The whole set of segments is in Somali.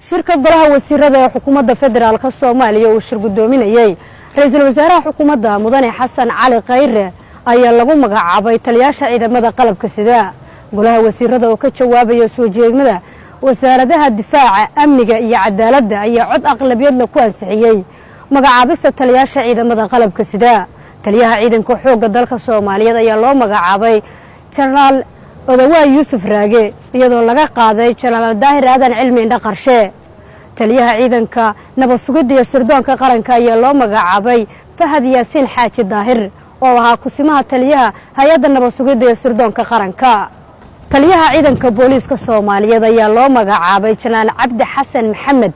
Shirka golaha wasiirada ee xukuumadda federaalka Soomaaliya uu shir guddoominayey ra-iisul wasaaraha xukuumadda, Mudane Xasan Cali Khayre, ayaa lagu magacaabay taliyaasha ciidamada qalabka sida. Golaha wasiirada oo ka jawaabaya soo jeedmada wasaaradaha difaaca, amniga iyo cadaaladda ayaa cod aqlabiyadla ku ansixiyey magacaabista taliyaasha ciidamada qalabka sida. Taliyaha ciidanka xoogga dalka Soomaaliyeed ayaa loo magacaabay Jenaraal Odawaa Yuusuf Raage, iyadoo laga qaaday Jenaraal Daahir Aadan Cilmi Indha Qarshe. Taliyaha ciidanka nabad sugidda iyo sirdoonka qaranka ayaa loo magacaabay Fahad Yaasiin Xaaji Daahir, oo ahaa kusimaha taliyaha hay-adda nabad sugidda iyo sirdoonka qaranka. Taliyaha ciidanka booliiska Soomaaliyeed ayaa loo magacaabay Jenaraal Cabdi Xasan Maxamed,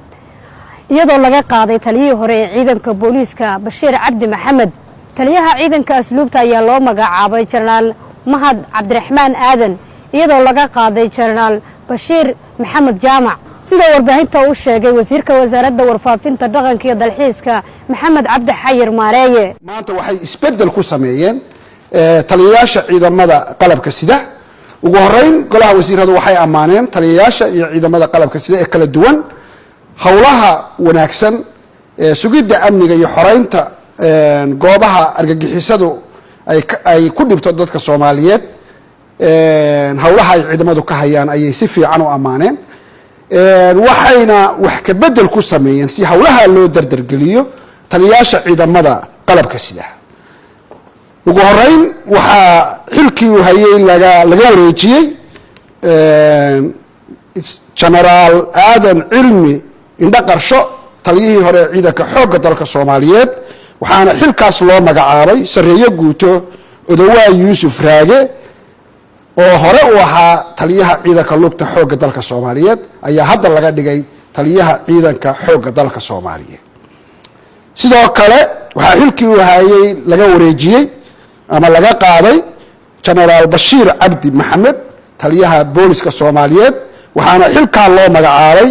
iyadoo laga qaaday taliyihii hore ee ciidanka booliiska, Bashiir Cabdi Maxamed. Taliyaha ciidanka asluubta ayaa loo magacaabay Jenaraal Mahad Cabdiraxmaan Aadan, iyadoo laga qaaday Jenaraal Bashiir Maxamed Jaamac, sidoo warbaahinta u sheegay wasiirka wasaaradda warfaafinta, dhaqanka iyo dalxiiska, Maxamed Cabdi Xayir Maareeye. Maanta waxay isbeddel ku sameeyeen taliyayaasha ciidamada qalabka sida. Ugu horeyn, golaha wasiiradu waxay ammaaneen taliyayaasha iyo ciidamada qalabka sida ee kala duwan howlaha wanaagsan ee sugidda amniga iyo xoreynta goobaha argagixisadu ay ku dhibto dadka Soomaaliyeed. Howlaha ay ciidamadu ka hayaan ayay si fiican u ammaaneen, waxayna wax ka bedel ku sameeyeen si howlaha loo dardargeliyo taliyayaasha ciidamada qalabka sida. Ugu horeyn, waxaa xilkii uu hayay laga wareejiyey Genaraal Aadan Cilmi Indho Qarsho, taliyihii hore ee ciidanka xoogga dalka Soomaaliyeed, waxaana xilkaas loo magacaabay Sarreeye Guuto Odowaa Yuusuf Raage, oo hore u ahaa taliyaha ciidanka lugta xoogga dalka Soomaaliyeed, ayaa hadda laga dhigay taliyaha ciidanka xoogga dalka Soomaaliyeed. Sidoo kale, waxaa xilkii uu hayay laga wareejiyey ama laga qaaday Genaraal Bashiir Cabdi Maxamed, taliyaha booliska Soomaaliyeed, waxaana xilkaa loo magacaabay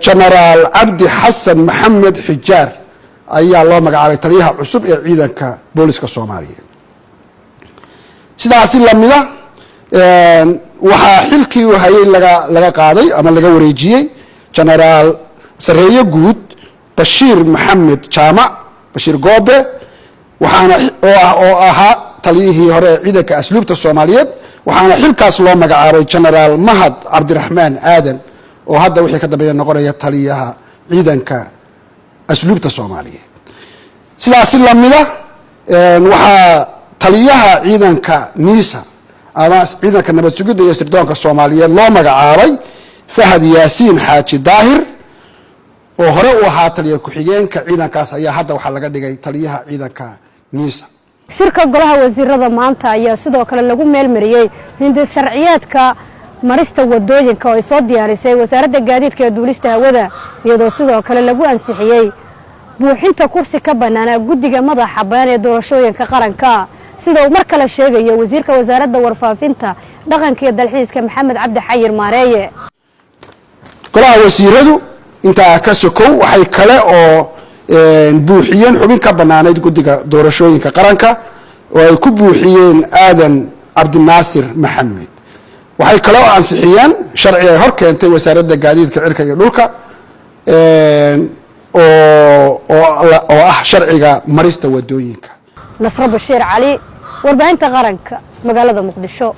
Genaraal Cabdi Xasan Maxamed Xijaar ayaa loo magacaabay taliyaha cusub ee ciidanka booliska Soomaaliyeed. Sidaasi lamida, waxaa xilkii uu hayay laga qaaday ama laga wareejiyey Genaraal Sareeye Guud Bashiir Maxamed Jaamac, Bashiir Goobe, waxaana oo ahaa taliyihii hore ee ciidanka asluubta Soomaaliyeed, waxaana xilkaas loo magacaabay Genaraal Mahad Cabdiraxmaan Aadan, oo hadda wixii ka dambeeya noqonaya taliyaha ciidanka asluubta Soomaaliyeed. Sidaasi lamida, waxaa taliyaha ciidanka NISA ama ciidanka nabad sugidda iyo sirdoonka Soomaaliyeed loo magacaabay Fahad Yaasiin Xaaji Daahir, oo hore u ahaa taliya ku-xigeenka ciidankaas, ayaa hadda waxaa laga dhigay taliyaha ciidanka NISA. Shirka golaha wasiirada maanta ayaa sidoo kale lagu meelmariyey hindi sharciyeedka marista wadooyinka oo ay soo diyaarisay wasaaradda gaadiidka ee duulista hawada, iyadoo sidoo kale lagu ansixiyey buuxinta kursi ka bannaanaa guddiga madaxa bannaan ee doorashooyinka qaranka, sida uu mar kale sheegayo wasiirka wasaaradda warfaafinta, dhaqanka iyo dalxiiska, Maxamed Cabdi Xayir Maareeye. Golaha wasiiradu intaa ka sokow waxay kale oo buuxiyeen xubin ka bannaanayd guddiga doorashooyinka qaranka, oo ay ku buuxiyeen Aadan Cabdinaasir Maxamed. Waxay kaloo ansixiyeen sharci ay hor keentay wasaaradda gaadiidka cirka iyo dhulka, oo ah sharciga marista wadooyinka. Nasro Bashiir Cali, warbaahinta qaranka, magaalada Muqdisho.